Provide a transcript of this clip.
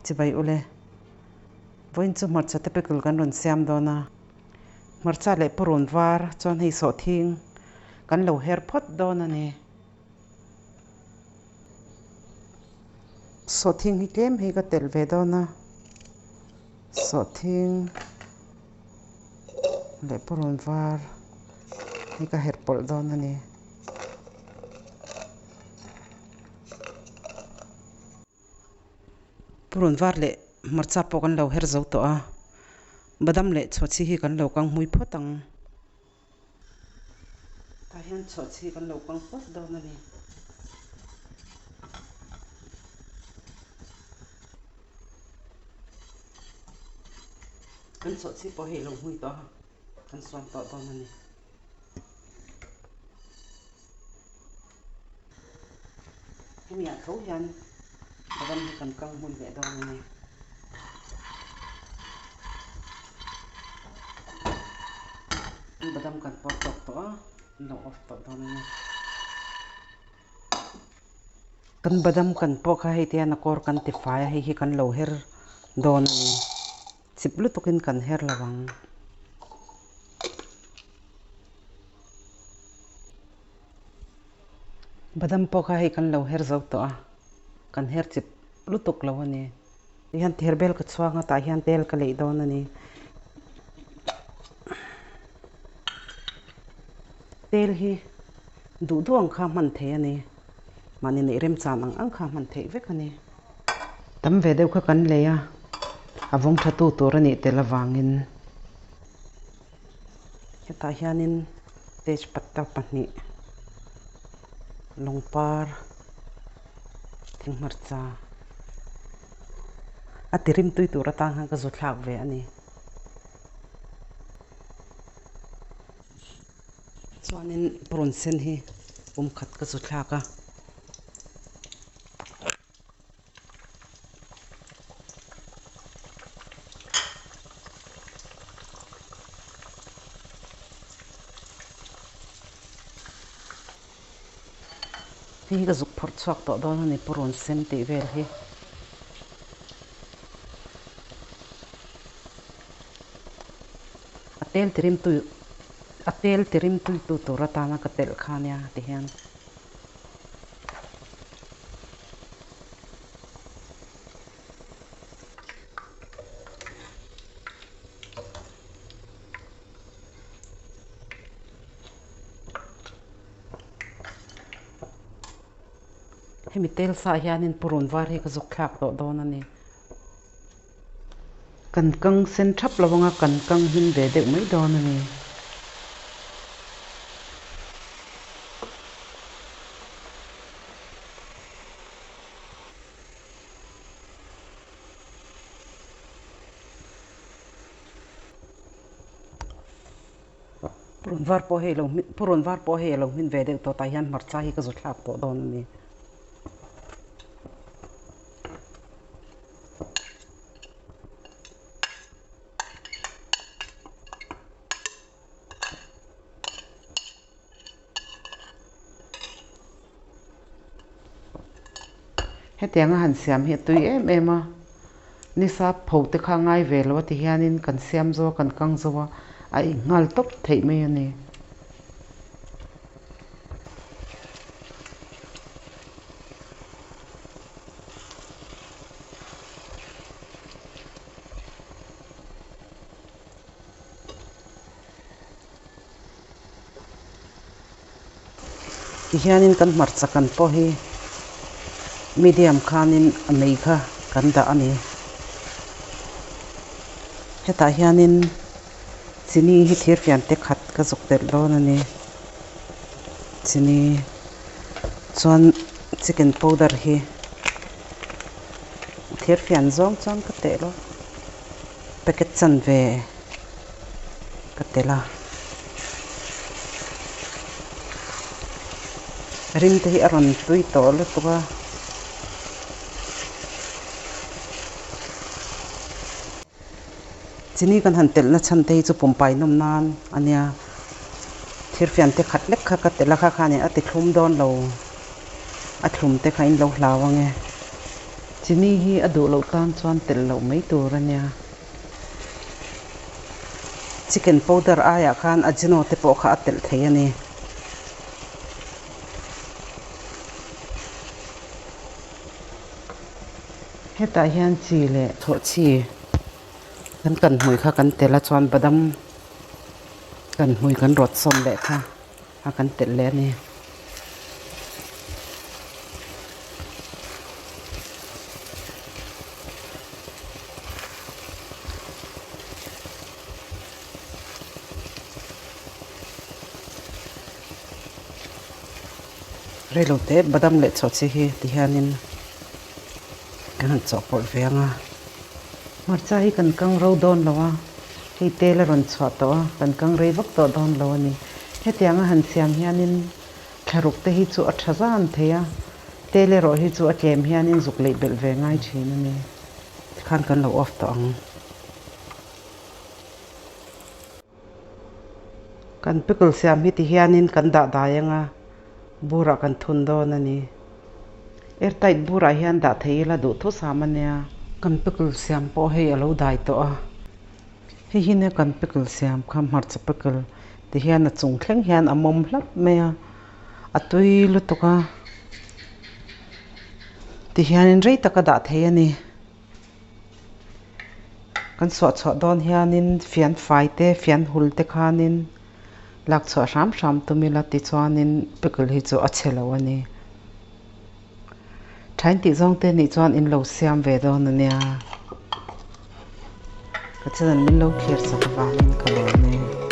Chibai ule. Vawiin chu hmarcha te pickle kan rawn siam dawn a. Hmarcha leh purun var chuan hei sawhthing kan lo her phawt dawn a ni. Sawhthing hi tlem hei ka telh ve dawn a. Sawhthing leh purun var hi ka herh pawlh dawn a ni. Purun var leh hmarcha pawh kan lo her zo tawh a, badam leh chhawchhi hi kan lo kang hmui phawt ang. Tah hian chhawchhi kan lo kang phawt dawn a ni. Kan chhawchhi pawh hei lo hmui tawh a, kan suan tawh dawn a ni. Hemi ah tho hian badam hi kan kang hmun leh dawn a ni. Badam kan pawr tawk tawh a, an lo off tawh dawn a ni. Kan badam kan pawh kha hei te hian a kawr kan ti fai a, hei hi kan lo her dawn a ni. Chip lutukin kan her lo ang. Badam pawh kha hei kan lo her zo tawh a, kan her chip lutuk lo a ni. Ti hian thir bel ka chhuang a, tah hian tel ka leih dawn a ni. Tel hi duh duh ang kha hman theih a ni, mahni neih remchan ang ang kha hman theih vek a ni. Tam ve deuh kha kan lei a, a vawng tha tu tur a nih tel avangin. Hetah hianin tej patta pahnih lungpar thing hmarcha a ti rim tui tur atan khan ka zu thlak ve a ni. Chuanin purun sen hi pum khat ka zu thlak a. Hei hi ka zuk phawrh chhuak tawh dawn a ni purun sen tih vel hi. A tel ti rim tui a tel ti rim tui tu tur atana ka telh kha nia ti hian. Hemi tel sa hianin purun var hi ka zuk thlak tawh dawn a ni. Kan kang sen thap lo anga kan kang hmin ve deuh mai dawn a ni. Purun var pawh hei lo hmin purun var pawh hei a lo hmin ve deuh tawh tah hian hmarcha hi ka zu thlak tawh dawn a ni. Hetianga han siam hi a tui em em a, nisa pho te kha ngai ve lo a ti hianin kan siam zo a, kan kang zo a, a inghal tawp theih mai a ni. Tihianin kan hmarcha kan pawh hi medium khanin a mei kha kan dah a ni. Hetah hianin chini hi thirfian te khat ka zuk telh dawn a ni. Chini chuan chicken powder hi thirfian zawng chuan ka teh lo packet chanve. Ka tel a, rim te hi a rawn tui tawh lutuk a. Chini kan han telh na chhan te hi chu pumpai nawm nan a nia, thirfian te khat lek kha ka telh a kha khanin a ti thlum dawn lo, a thlum te kha in lo hlau ang e. Chini hi a duh loh tan chuan telh loh mai tur a nia. Chicken powder aiah khan ajino te pawh kha a telh thei a ni. Hetah hian chi leh chhawhchhi kan kan hmui kha kan telh a chuan badam kan hmui kan rawt sawm leh kha a kan telh leh a ni. Reilo te badam leh chhawhchhi hi ti hianin kan han chawhpawlh ve ang a. Hmarcha hi kan kang ro dawn lo a, hei tel a rawn chhuah tawh a, kan kang rei vak tawh dawn lo a ni. Hetiang a han siam hianin thlaruk te hi chu a tha zan thei a, tel erawh hi chu a tlem hianin zuk leih belh ve ngai thin a ni. Tikhan kan lo off tawh ang. Kan pickle siam hi ti hianin kan dah dai ang a, burah kan thun dawn a ni. Airtight burah hian dah thei ila duh thu sam a nia. Kan pickle siam pawh hei a lo dai tawh a, hei hi nia kan pickle siam kha hmarcha pickle ti hian a chung thleng hian a mawm hlap mai a, a tui lutuk a ti hianin rei taka dah thei a ni. Kan suah chhuah dawn hianin fian fai te fian hul te khanin lak chhuah hram hram tum ila tichuanin pickle hi chu a chhe lo a ni. Thain tih zawng te nih chuan in lo siam ve dawn a nia. Ka channel min lo thlir chak avangin ka lawm e.